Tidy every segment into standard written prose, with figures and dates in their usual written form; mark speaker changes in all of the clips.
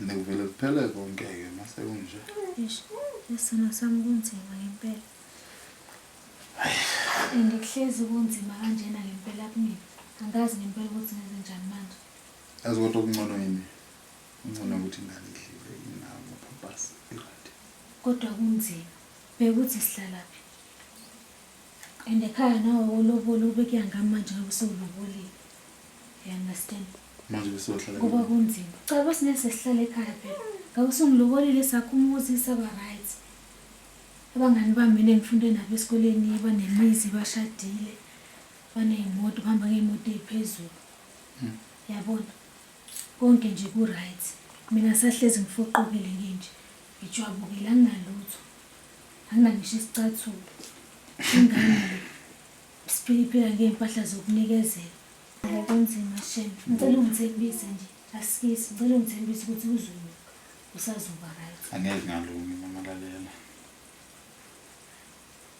Speaker 1: And kuvele kuphele konke-ke mase kunje.
Speaker 2: Eish, isona sami kunzima ngempela. And kuhlezi kunzima kanjena ngempela kumina. Angazi ngempela ukuthi ngenze njani manje.
Speaker 1: Yazi kodwa okungcono yini? Kungcono ukuthi ingane idliwe inawo amaphampasi i-right.
Speaker 2: Kodwa kunzima. Bheka ukuthi sihlalaphi. And ekhaya nawe ulobola ube kuya ngami manje ngabe sewulobolile. You understand?
Speaker 1: Manje besohlala
Speaker 2: Kuba kunzima. Cha bese sesihlala ekhaya phela. Ngabe usungilobolile sakho umuzi saba right. Abangani bami mina engifunde nabo esikoleni banemizi bashadile. Baney'moto bahamba ngey'moto ey'phezulu. Yabona? Konke nje ku-right. Mina sahlezi ngifoqokile nginje. Ngijwabukile anginalutho. Anginangisho isicathulo. Ingane le siphila ngey'mpahla zokunikezela. Hayi kunzima shem. Ngicela ungithembise nje. Asikisi, ngicela ungithembise ukuthi uzolunga. Usazoba right.
Speaker 1: Angeke ngalungi mama lalela.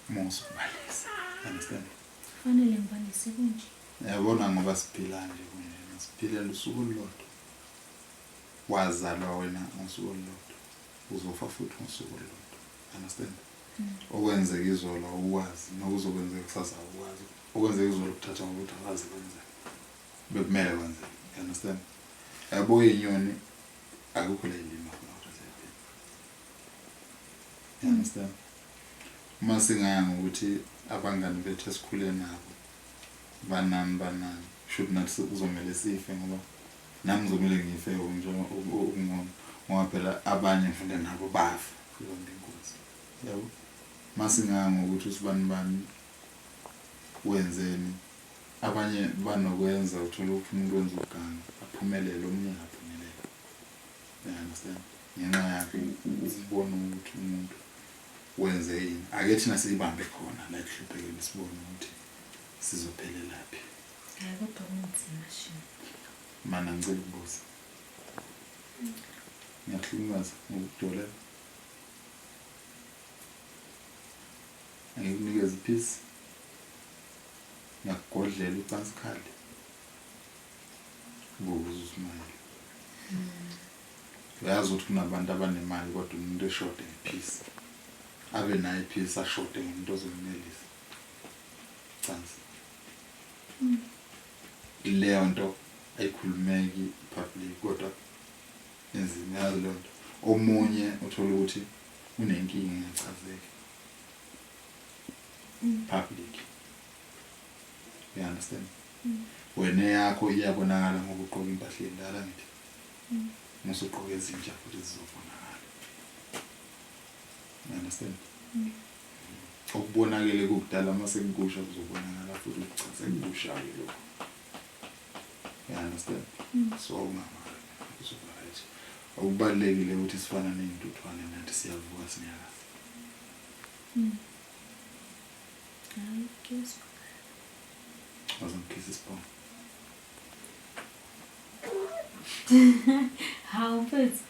Speaker 1: Musa ukubalisa. Understand?
Speaker 2: Kufanele ngibalise kunje.
Speaker 1: Yabona ngoba siphila nje kunje. Siphilela usuku olulodwa. Wazalwa wena ngosuku olulodwa. Uzofa futhi ngosuku olulodwa. Understand? Okwenzeka izolo awukwazi nokuzokwenzeka kusasa awukwazi. Okwenzeka izolo kuthatha ngokuthi awazi kwenzeka. Bekumele kwenzeke. You understand? Yabo inyoni akukho la ilima khona kodwa ziyaphila. You understand? Uma singaya ngokuthi abangani bethu esikhule nabo banani banani shuthi nathi kuzomele sife ngoba nami ngizomele ngife okungcono ngoba phela abanye ngifunde nabo bafa ibambe inkosi yabo. Masingaya ngokuthi usibani bani wenzeni abanye banokwenza uthola ukuthi umuntu wenza ukuganga aphumelele omunye angaphumeleli. You understand? Ngenxa yakhe ukubona ukuthi umuntu wenze yini. Ake thina siyibambe khona la ekuhluphekeni sibone ukuthi sizophelelaphi.
Speaker 2: Hayi kodwa kunzima shem.
Speaker 1: Mana ngicela ukubuza. Ngiyakuhlukumeza ngokukujolela. Angikunikeze iphisi. Ngiyakugodlela ucansi khali. Buza usmayile. Uyazi ukuthi kunabantu abanemali kodwa umuntu eshode ngephisi. Abe nayo iphisi ashode ngomuntu ozomnelisa. Cansi. Leyo nto ayikhulumeki public kodwa inzima yazi leyo nto. Omunye uthola ukuthi unenkinga engachazeki. Public. You understand? Wena yakho iyabonakala ngoba ugqoka impahla endala ngithi. Musuqoka ezintsha futhi zizobonakala. You understand? Okubonakele kukudala mase kukusha kuzobonakala futhi ukuthi cha sekusha-ke lokho. You understand? So ungawari kuzoba right. Okubalulekile ukuthi sifana ney'ntuthwane nathi siyavuka sinyakaza.
Speaker 2: Hayi kuyezwakala.
Speaker 1: Wazangikhisa isibhono.
Speaker 2: Hawu mfethu.